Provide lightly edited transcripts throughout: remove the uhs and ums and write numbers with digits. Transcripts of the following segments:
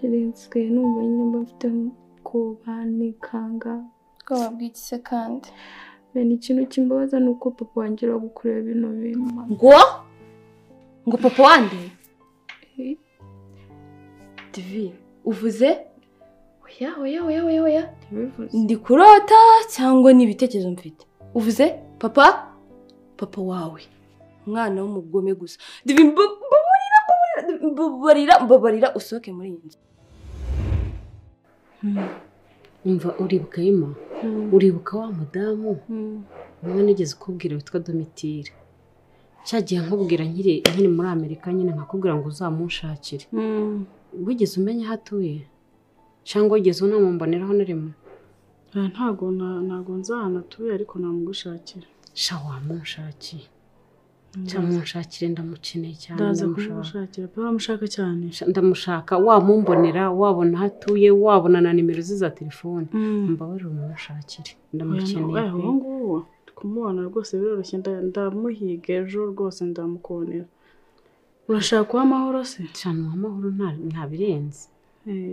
Chérie, nsigaye numva nyine mba mfite ubwoba nikanga. Ubwoba bw'iki se kandi? Bene ikintu kimbabaza ni uko papa wanjye ari gukorera bino bintu. Ngo? Ngo papa wande? Divi, uvuze? Oya, oya, oya, oya, oya. Ndi kurota cyangwa ni ibitekerezo mfite? Uvuze? Papa? Papa wawe. Umwana w'umugome gusa. Divi, mbabarira, mbabarira, mbabarira usohoke muri iyi nzu. Umva uribuka Emma? Uribuka wa mudamu? Umwe nigeze kubwira witwa Domitire. Cyagiye nkubwira nkiri muri Amerika nyine nkakubwira ngo uzamunshakire. Wigeze umenya aho atuye? Cyangwa wigeze unamumboneraho na rimwe? Ntago nzi ahantu atuye ariko namugushakira. Sha wamunshakiye. Cyamunshakire ndamukeneye cyane. Ndaza kumushakira pe, uramushaka cyane. Ndamushaka, wamumbonera, wabona aho atuye, wabona na nimero ze za telefone. Mbabarira umunshakire. Ndamukeneye. Ubu ngubu kumubona rwose biroroshye, ndamuhiga ejo rwose ndamukubonera. Urashaka kuba amahoro se? Cyane amahoro nta birenze.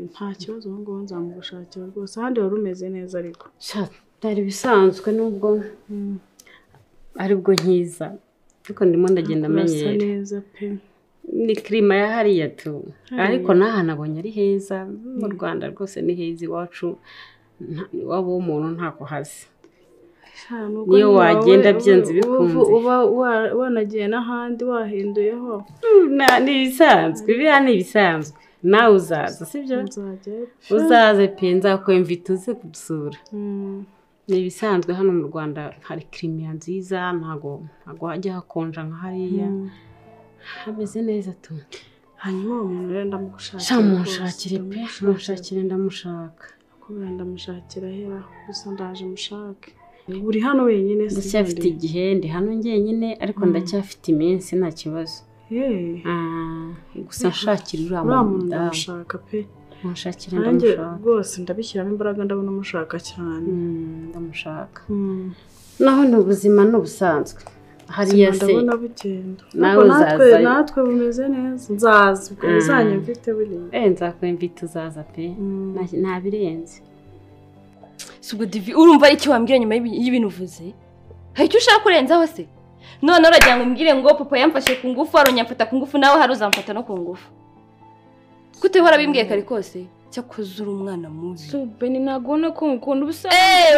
Nta kibazo ubu ngubu nzamugushakira rwose. Ahandi wari umeze neza ariko. Sha byari bisanzwe nubwo aribwo nkiza. Ariko ndimo ndagenda menyera. Neza pe. Ni klima ya hariya tu. Ariko naha nabonye ari heza mu Rwanda rwose ni heza iwacu. Iwabo w'umuntu ntako hazi. Niyo wagenda byanze bikunze. Uba wanagiye n'ahandi wahinduyeho. Ni ibisanzwe, biriya ni ibisanzwe. Nawe uzaza sibyo? Uzaze pe, nzakwemvita uze kudusura. Ni ibisanzwe hano mu Rwanda hari klima nziza, ntago hajya hakonja nka hariya. Hameze neza tu. Hanyuma uwo muntu rero ndamugushakira. Sha munshakire pe, munshakire ndamushaka. Kubera ndamushakira hera, gusa ndaje mushake. Uri hano wenyine se? Ndacyafite igihe, ndi hano njyenyine ariko ndacyafite iminsi nta kibazo. Gusa nshakira uriya muntu ndamushaka pe. Munshakire ndamushaka. Rwose ndabishyiramo imbaraga ndabona umushaka cyane. Ndamushaka. Naho ni ubuzima ni ubusanzwe. Hariya se ndabona bugenda. Nawe uzaza. Natwe bumeze neza. Nzaza ubwo uzanyumvite buriya. Nzakwemvita uzaza pe. Nta birenze. Subwo Divi urumva iki wambwira nyuma y'ibintu uvuze? Hari icyo ushaka kurenzaho se? None uragira ngo umbwire ngo papa yamfashe ku ngufu, aronyamfata ku ngufu, nawe hari uzamfata no ku ngufu. Kute hora bimbwiye kare kose cyakoze uri umwana mubi. Beni nagona ko ngukunda ubusa.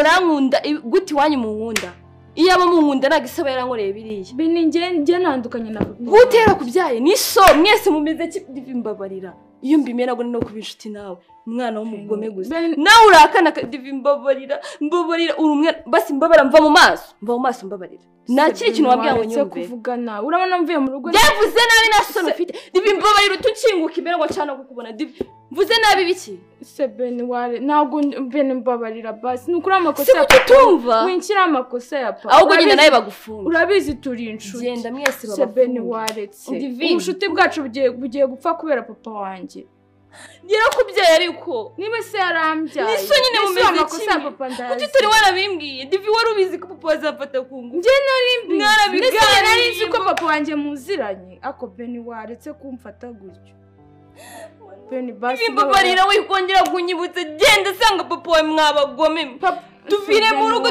Urankunda gute iwanyu mu nkunda? Iyo abo mu nkunda nagisaba yarankoreye biriya. Beni nge ntandukanye na papa. Gute yarakubyaye? Ni so mwese mumeze ki Divi mbabarira. Iyo mbimera ngo no kuba inshuti nawe. Umwana w'umugome gusa. Nawe urakana Divi mbabarira, mbabarira uri umwana basi mbabara mva mu maso. Mva mu maso mbabarira. Nta kiri kintu wabwiye ngo nyumve. Kuvuga nawe urabona mvuye mu rugo. Yavuze nabi nta soni ufite. Divi mbabarira utukinguka imbere ngo cana kukubona. Divi mvuze nabi biki? Se Beni ware ntabwo Beni mbabarira basi nukuri amakosa ya papa. Winkira amakosa ya papa. Ahubwo nyine nawe bagufunga. Urabizi turi inshuti. Genda mwese babafunga. Se Beni waretse. Ubushuti bwacu bugiye gupfa kubera papa wanjye. Yarakubyaye ariko niba se yarambyaye. Ni so nyine mumeze kimwe. Kuki utari warabimbwiye? Divi wari ubizi ko papa azafata ku ngufu. Njye nari mbizi. Nari nzi ko papa wanjye muziranye. Ako Beni waretse kumfata gutyo. Beni basi mbabarira wikongera kunyibutsa. Genda sanga papa wawe mwabagome. Tuvire mu rugo.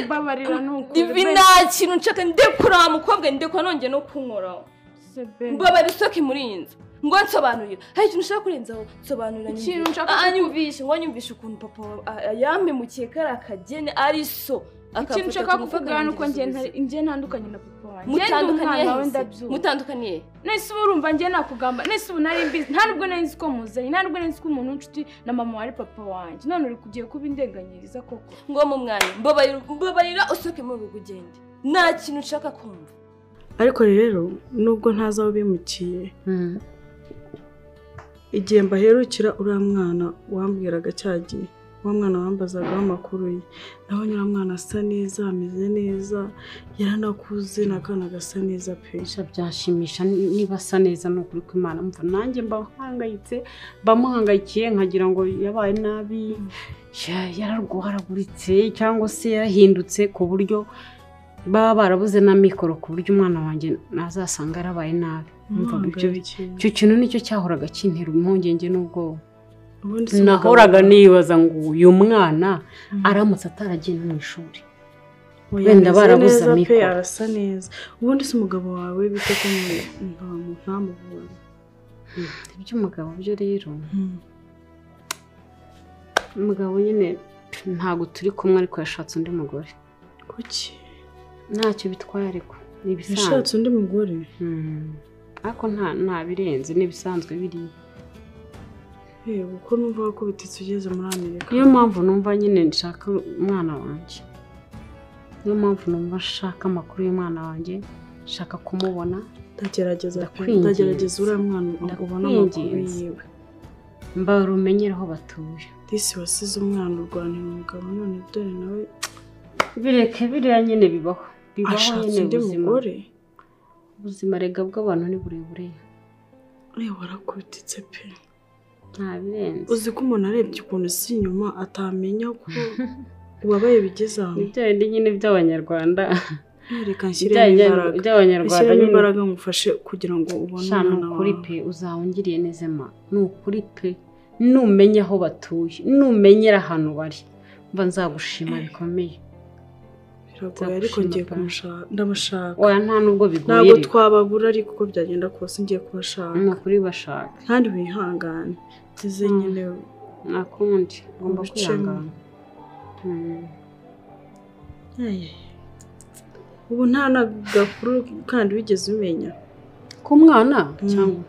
Mbabarira nuko. Divi nta kintu nshaka, ndekura mukobwa ndekura nongeye no kunkoraho. Mbabarira usohoke muri iyi nzu. Ngo nsobanurira. Hari ikintu ushaka kurenzaho? Nsobanurira nyine. Ikintu nshaka anyumvishe, ngo anyumvishe ukuntu papa yampemukiye kari akagene ari so. Ikintu nshaka kuvuga nuko nge ntandukanye na papa wanjye. Mutandukaniye he? Mutandukaniye. Nese ubu urumva nge nakugamba. Nese ubu nari mbizi. Nta nubwo nari nzi ko muzanye, nta nubwo nari nzi ko umuntu w'inshuti na mama wari papa wanjye. None uri kugiye kuba indenganyiriza koko. Ngo mu mwana, mbabarira, mbabarira usohoke mu rugo ugende. Nta kintu nshaka kumva. Ariko rero nubwo ntazi aho bimukiye. Igihe mbaherukira uriya mwana wambwiraga cyagiye, wa mwana wambazaga amakuru ye, nabonye uriya mwana asa neza, ameze neza, yaranakuze n'akana gasa neza pe. Byashimisha niba asa neza ni ukuri kw'Imana. Mva nanjye mba mpangayitse, mba muhangayikiye nkagira ngo yabaye nabi, yararwaraguritse cyangwa se yarahindutse ku buryo baba barabuze na mikoro ku buryo umwana wanjye nazasanga yarabaye nabi. Icyo kintu nicyo cyahoraga kintera impungenge n'ubwoba. Nahoraga nibaza ngo uyu mwana aramutse ataragiye no mu ishuri. Wenda barabuze amikoro. Arasa neza. Ubundi se umugabo wawe bite ko ntamubonye? Iby'umugabo byo rero. Umugabo nyine ntago turi kumwe ariko yashatse undi mugore. Kuki? Ntacyo bitwaye ariko ni ibisanzwe. Yashatse undi mugore? Ariko nta birenze ni ibisanzwe biri. Yego ko numva ko bititse ugeze muri Amerika. Niyo mpamvu numva nyine nshaka umwana wanjye. Niyo mpamvu numva nshaka amakuru y'umwana wanjye, nshaka kumubona. Ndagerageza uriya mwana ubona amakuru yiwe. Mbara umenyere aho batuye. Disi wasize umwana urwanira umugabo none dore nawe bireke biriya nyine bibaho. Bibaho nyine ubuzima. Ubuzima rega bw'abantu ni burebure. Warakubititse pe. Nta birenze. Uzi ko umuntu arebye ukuntu si inyuma atamenya ko ubabaye bigeze aho. Ni bya bindi nyine by'Abanyarwanda. Reka nshyiremo imbaraga ngufashe kugira ngo ubone umwana wawe. Ni ukuri pe uzawungiriye neza ma. Ni ukuri pe numenya aho batuye, numenyera ahantu bari. Mba nzagushima bikomeye. Biragoye ariko ngiye kumushaka, ndamushaka. Oya nta nubwo bigoye. Ntabwo twababura ariko uko byagenda kose ngiye kubashaka. Ni ukuri bashaka. Kandi wihangane. Nzize nyine nakundi ngomba kwihangana. Ubu nta nagakuru kandi wigeze umenya ku mwana cyangwa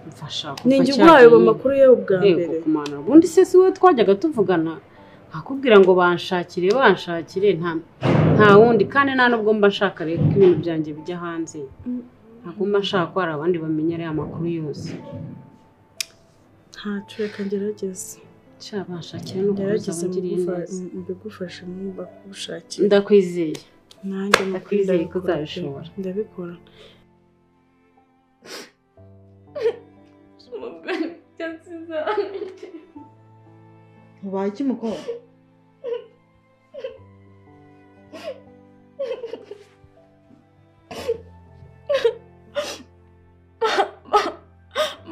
mfasha ninjye uguhaye amakuru yawe ubwa mbere. Ubundi se si wowe twajyaga tuvugana nkakubwira ngo banshakire nta wundi kandi nta nubwo mba nshaka rero ko ibintu byanjye bijya hanze. Ntabwo mba nshaka ko hari abandi bamenya ariya makuru yose. Ntacyo reka ngerageze. Banshakire no ngerageze mbigufashe mba kugushakira. Ndakwizeye. Nanjye ndakwizeye ko uzabishobora. Ndabikora. Ubaye iki mukobwa?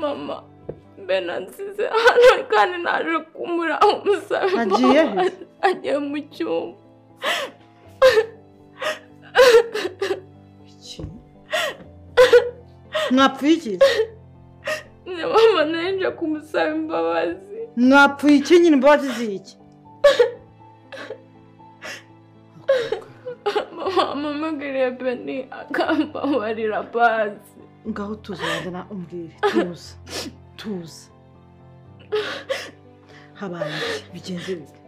Mama, benansize hano kandi naje kumura umusabe. Agiye he? Agiye mu cyumba. Iki? Mwapfuye iki? Mama naje kumusaba imbabazi. Mwapfuye iki nyine imbabazi ziki? Mama amamagariye Beni akambabarira basi. Ngaho tuza wazana umbwire tuza tuza. Habaye iki? Bigenze bite?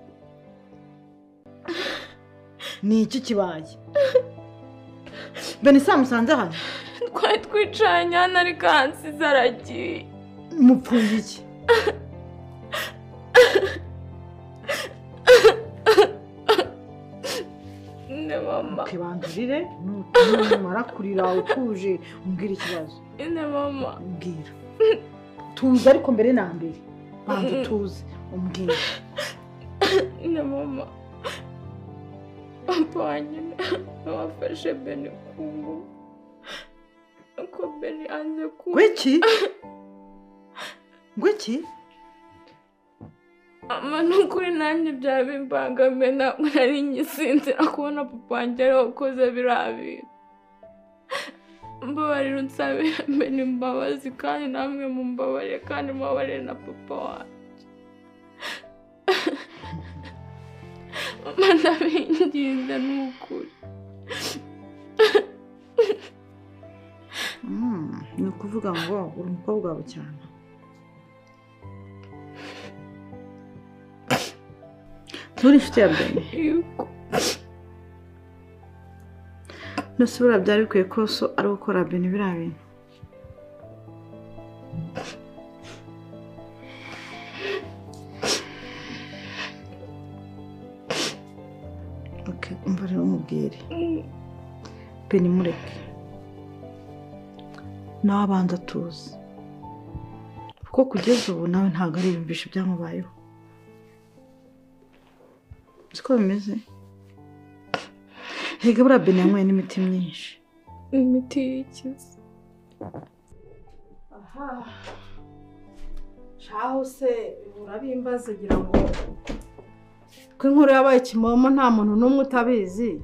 Ni iki kibaye? Beni samusanze hano? Twari twicaranye hano ariko hansize aragiye. Mupfuye iki? Mama. Ukibandurire numara kurira utuje umbwira ikibazo. Ine mama. Umbwira. Tuza ariko mbere na mbere. Banza tuze umbwira. Ine mama. Papa wanjye wafashe Beni ku ngufu. Ko Beni anze ku. Ngwiki? Ngwiki? Mama nukuri nanjye byaba bimbangamiye ntabwo nari ngisinzira kubona papa wanjye ariwe ukoze biriya bintu. Mbabarira unsabire Beni imbabazi kandi namwe mumbabarire kandi mubabarire na papa wanjye. Mama ndabinginze ni ukuri. Ni ukuvuga ngo uri umukobwa wawe cyane. Nturi inshuti ya Beni? Yego. Nose buriya byari bikwiye ko so ari gukora Beni biriya bintu? Umva rero umubwire. Beni mureke. Nawe abanza atuze. Kuko kugeza ubu nawe ntabwo ariyumvisha ibyamubayeho. Siko bimeze? Hega buriya Beni yanyweye n'imiti myinshi. Imiti yikiza. Aha. Shaho se urabimbaza gira ngo ko inkuru yabaye kimomo nta muntu n'umwe utabizi.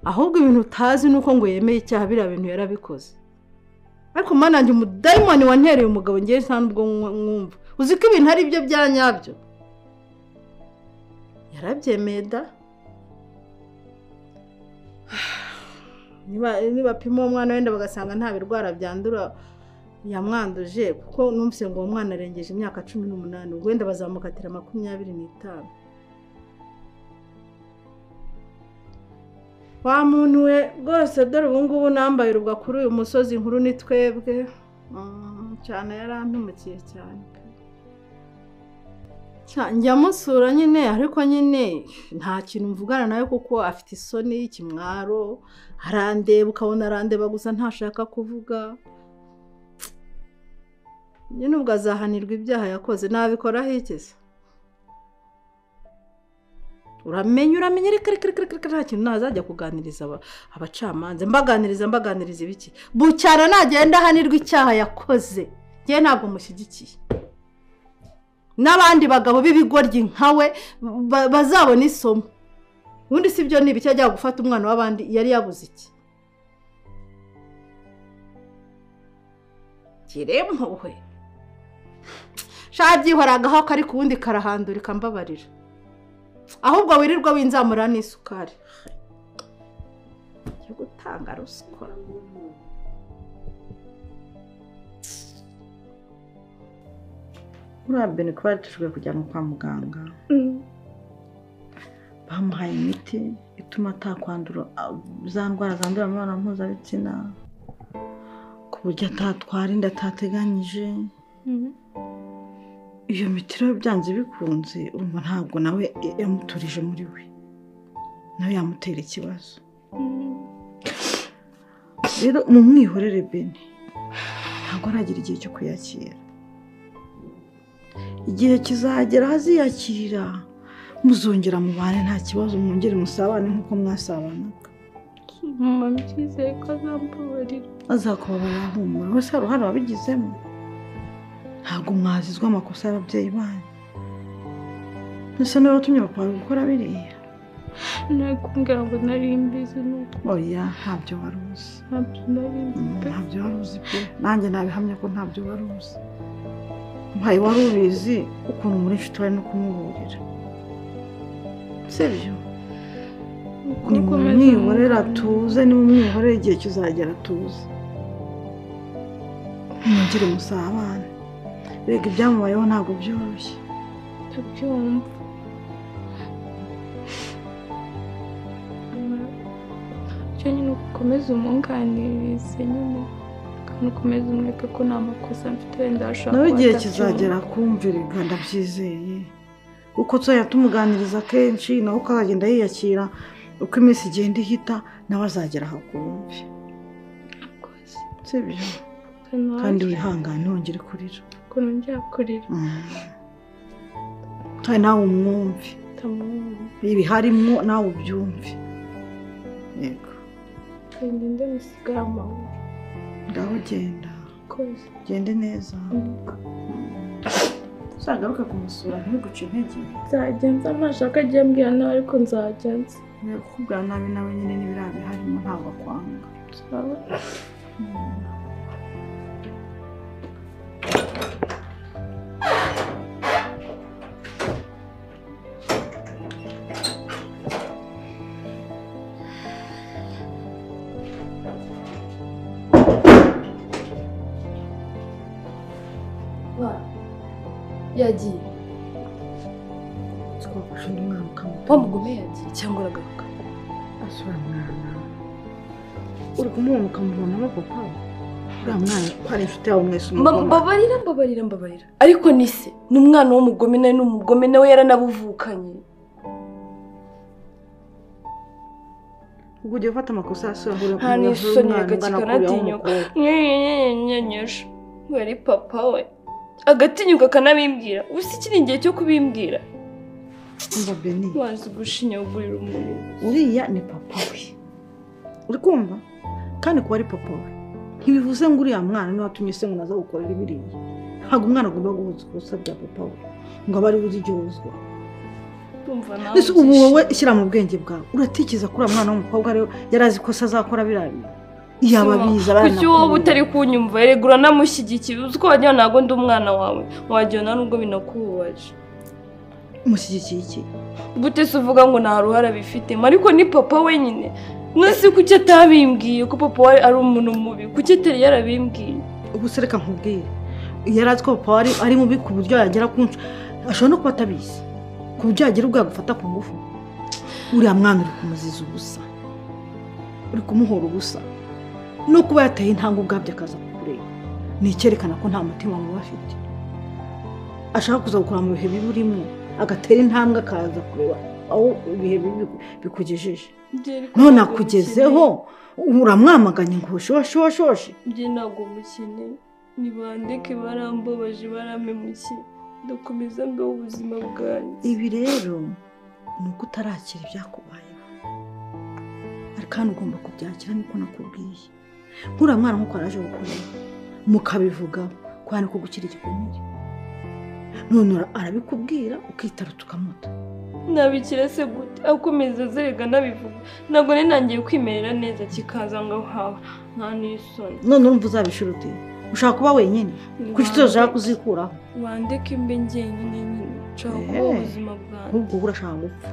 Ahubwo ibintu utazi nuko ngo yemeye icyaha biriya bintu yarabikoze. Ariko mana yanjye umudayimoni wantereye umugabo ngiye nta nubwo mwumva. Uzi ko ibintu ari byo bya nyabyo. Yarabyemeye da. Niba pima uwo mwana wenda bagasanga nta birwara byandura yamwanduje, kuko numvise ngo uwo mwana arengeje imyaka 18, ubwo wenda bazamukatira 25. Wa muntu we rwose dore ubu ngubu nambaye urubwa kuri uyu musozi, inkuru ni twebwe cyane, yarampemukiye cyane. Njya musura nyine, ariko nyine nta kintu mvugana nawe kuko afite isoni y'ikimwaro, arandeba ukabona arandeba gusa ntashaka kuvuga. Nyine ubwo azahanirwa ibyaha yakoze, nabikoraho iki se? Uramenye reka nta kintu nazajya kuganiriza abacamanza, mbaganiriza ibiki? Bucyana nagenda ahanirwa icyaha yakoze, njye ntabwo mushyigikiye. N'abandi bagabo b'ibigoryi nkawe bazabona isomo. Ubundi si byo ni ibiki ajya gufata umwana w'abandi yari yabuze iki? Kirempuhwe. Shabyihoragaho kari ku wundi karahandurika mbabarira. Ahubwo wirirwa winzamura n'isukari. Cyo gutanga ruswa. Uriya Beni kuba yaratujwe kujyanwa kwa muganga, bamuhaye imiti ituma atakwandura za ndwara zandurira mu mibonano mpuzabitsina, ku buryo atatwara inda atateganyije. Iyo miti rero byanze bikunze urumva ntabwo nawe yamuturije muri we, nawe yamutera ikibazo. Rero mu mwihorere Beni ntabwo aragira igihe cyo kuyakira. Igihe kizagera aziyakira, muzongera mubane nta kibazo, mwongere musabane nk'uko mwasabanaga. Mama mbyizeye ko azambabarira. Azakubabarira humura, wese hari uruhare wabigizemo. Ntabwo mwazizwa amakosa y'ababyeyi banyu. Ese niwe watumye papa wawe gukora biriya? Nakubwira ngo nari mbizi nuko. Oya, ntabyo wari uzi. Ntabyo nari mbizi. Ntabyo wari uzi pe. Nanjye nabihamya ko ntabyo wari uzi. Mbaye wari ubizi ukuntu muri inshuti wari no kumuburira. Sibyo? Nimumwihorere atuze, nimumwihorere igihe kizagera atuze. Mwongere musabane. Rega ibyamubayeho ntabwo byoroshye. Ndabyumva. Icyo nyine ukomeze umunganirize nyine, kandi ukomeze umwereke ko nta makosa mfite, wenda ashobora nawe igihe kizagera kumvira, ndabyizeye. Uko tuzajya tumuganiriza kenshi nawe uko azagenda yiyakira, uko iminsi igenda ihita nawe azagera aho kumve. Sibyo? Kandi wihangane ntongere kurira. Nongera kurira. Kandi nawe umwumve. Ibiharimo nawe ubyumve. Yego. Ngende musigare amahoro. Ngaho genda. Gende neza. Uzagaruke kumusura ntibiguce intege. Nzajya nza ntashaka agiye ambwira nawe, ariko nzajya nza. Kukubwira nabi nawe nyine n'ibiriya biharimo ntabwo akwanga. Yagiye. Twafashe undi mwana ukamuta. Wa mugome yagiye cyangwa aragaruka? Asura mwana. Uri kumubona ukamubonamo papa? Uriya mwana ko ari inshuti yawe mwese umugome. Mbabarira. Ariko ni se, ni umwana w'umugome nawe ni umugome nawe yaranabuvukanye. Ubwo ugiye gufata amakosa ya so ahura nta n'isoni agakikanatinyuka. Nyenyenyesha. We ari papa we. Agatinyuka akanabimbwira. Ubu si iki ni igihe cyo kubimbwira? Umva Beni. Wazi gushinyagurira umuriro. Uriya ni papa we. Uri kumva? Kandi kuba ari papa we Ntibivuze ngo uriya mwana niwe watumye se ngo naza gukorera ibiriya. Ntabwo umwana agomba guhozwa ubusa bya papa we ngo abe ari we uryozwa. Ese ubu wowe ishyira mu bwenge bwawe uratekereza ko uriya mwana w'umukobwa ariwe yari azi ko se azakora biriya bintu? Yaba abizi abana. Kuki wowe utari kunyumva? Erega uranamushyigikiye, uzi ko wagira ntabwo ndi umwana wawe, wagira nta nubwo binakubabaje. Mushyigikiye iki? Gute se uvuga ngo nta ruhare abifitemo, ariko ni papa wenyine. None kuki atabimbwiye ko papa we ari umuntu mubi? Kuki atari yarabimbwiye? Ubu se reka nkubwire, yari azi ko papa we ari mubi ku buryo yagera ku ashobora no kuba atabizi, ku buryo yagera ubwo yagufata ku ngufu. Uriya mwana uri kumuziza ubusa, uri kumuhora ubusa, no kuba yateye intambwe ubwabyo akaza kukureba ni icyerekana ko nta mutima mubi afite. Ashaka kuza gukora mu bihe bibi urimo, agatera intambwe akaza kureba aho ibihe bibi bikugejeje. None akugezeho uramwamaganye ngo shoshoshoshi. Njye ntabwo mukeneye, nibandeke barambabaje barampemukiye, ndakomeza mbeho ubuzima bwanjye. Ibi rero ni uko utarakira ibyakubayeho, ariko hano ugomba kubyakira niko nakubwiye. Nk'uriya mwana nk'uko araje gukorera mukabivugaho ko hano ko gukira igikomere, none arabikubwira ukitarutsa ukamuta. Nabikira se gute? Akomeza azerega nabivuga, ntabwo nari nangiye kwimerera neza kikaza ngo hawe nta n'isoni. None urumva uzabishira ute? Ushaka kuba wenyine? Kuki utashaka kuzikuraho? Wandeke mbe njyenyine nyine, nshaka kubaho ubuzima bwanjye. Ahubwo wowe urashaka gupfa.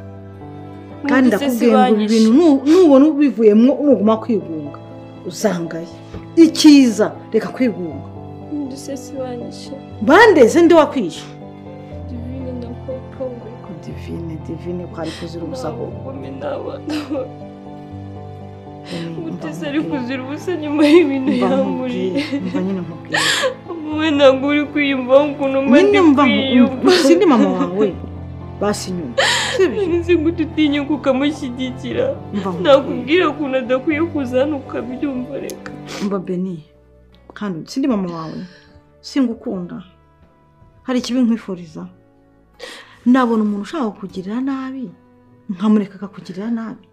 Kandi ndakubwiye ngo ibi bintu nubona ubivuyemo nuguma kwigunga uzangaye. Icyiza reka kwigunga. Ndetse si banyishe. Bandeze ndi wakwishe. Divine na papa we. Divine ko ari kuzira ubusa koko. Gute ari kuzira ubusa nyuma y'ibintu yamuriye? Mva nyine nkubwire. Wowe ntabwo uri kwiyumvaho ukuntu mba ndi kwiyumva. Sindi mama wawe. Basi nyuma. Nzi gute utinyuka ukamushyigikira? Nakubwira ukuntu adakwiye kuza hano ukabyumva reka. Mba Beni, kandi sindi mama wawe, singukunda. Hari ikibi nkwifuriza. Nabona umuntu ushaka kukugirira nabi, nkamureka akakugirira nabi.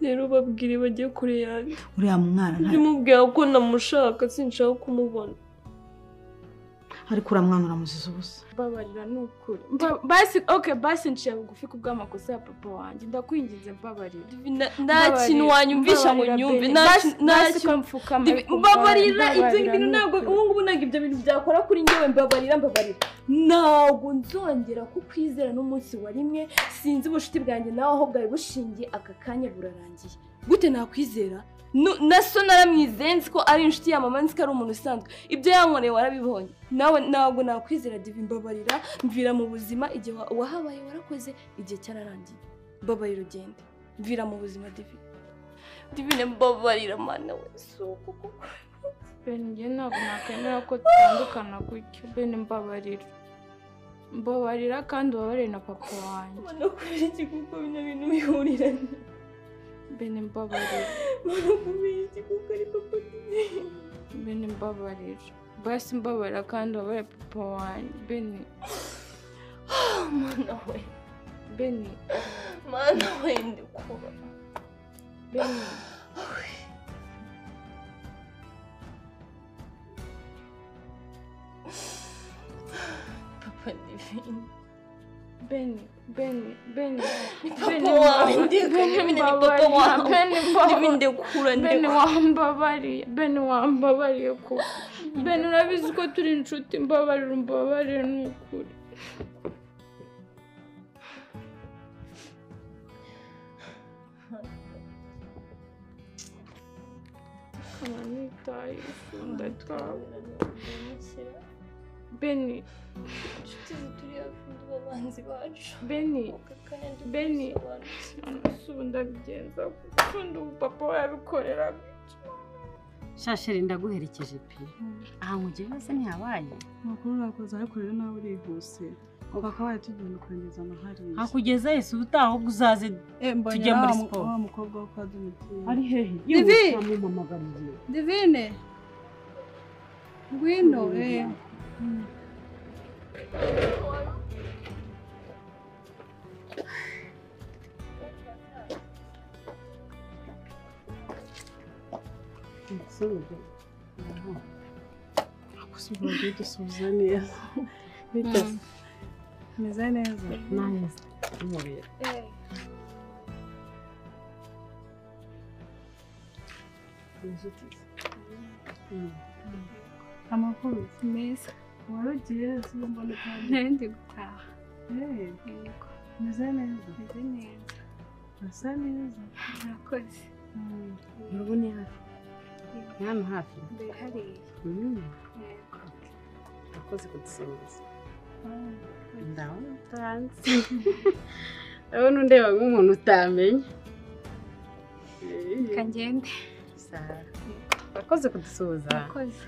Rero babwire bajye kure yanjye. Uriya mwana nta. Ndimubwira ko namushaka sinshaka kumubona. Ariko uriya mwana uramuziza ubusa. Mbabarira ni ukuri. Basi okay, basi nciye bugufi ku bw'amakosa ya papa wanjye. Ndakwinginze mbabarira. Nta kintu wanyumvisha ngo nyumve. Nta kintu mfukama. Mbabarira ibyo bintu ntabwo ubu ngubu ntabwo ibyo bintu byakora kuri njyewe. Mbabarira mbabarira. Ntabwo nzongera kukwizera n'umunsi wa rimwe. Sinzi ubucuti bwanjye nawe aho bwari bushingiye aka kanya burarangiye. Gute nakwizera? Na so naramwizeye nzi ko ari inshuti ya mama, nzi ko ari umuntu usanzwe. Ibyo yankoreye warabibonye. Nawe ntabwo nakwizera Divi, mbabarira mvira mu buzima. Igihe wahabaye warakoze, igihe cyararangiye. Mbabarira ugende, mvira mu buzima Divi. Divine mbabarira mana we, si uko kuko Beni njye ntabwo nakwemera ko dutandukana gutyo. Beni mbabarira, mbabarira kandi ubabarire na papa wanjye. Mana kubera iki kuko bino bintu bihuriranye? Beni mbabarira. Mana kubera iki kuko ari papa Divine? Beni mbabarira, basi mbabarira kandi ubabarire papa wanjye. Beni mana we, Beni mana we ndikuba. Beni papa Divine. Beni, Beni, Beni, papa wawe ndikuba, ni papa wawe. Beni ndekura, Beni wambabariye, Beni wambabariye ko. Beni urabizi ko turi inshuti, mbabarira umbabarire ni ukuri. Kama nitaye ndataha. Beni, inshuti zituri hafi n'abanzi bacu. Beni, Beni, ubu ndabigenza kuko papa we yabikoreraga. Shasheri ndaguherekeje pe. Aha nkugeze se ntihabaye? Amakuru urakoze ariko rero nawe urihuse. Wakabaye tugenda ukangeza na hariya. Hakugeza Yesu ubutaha ahubwo uzaze tujye muri siporo. Wa mukobwa wo kwa Domitira. Ari hehe? Divine! Divine! Ngwino eh. Noneho Akusubiza dusubiza neza. Bitase. Meze neza. Neza. Umubera. Amakuru meza. Wari ugiye mbona kandi. Nari ndi gutaha. Yego. Meze neza. Meze neza. Asa neza. Murakoze. Urubu ni hafi. Ni hano hafi. Mbere hariya. Yego. Urakoze kudusuhuza. Ndabona utanzi. Ndabona undeba nk'umuntu utamenya. Reka ngende. Sawa. Urakoze kudusuhuza. Murakoze.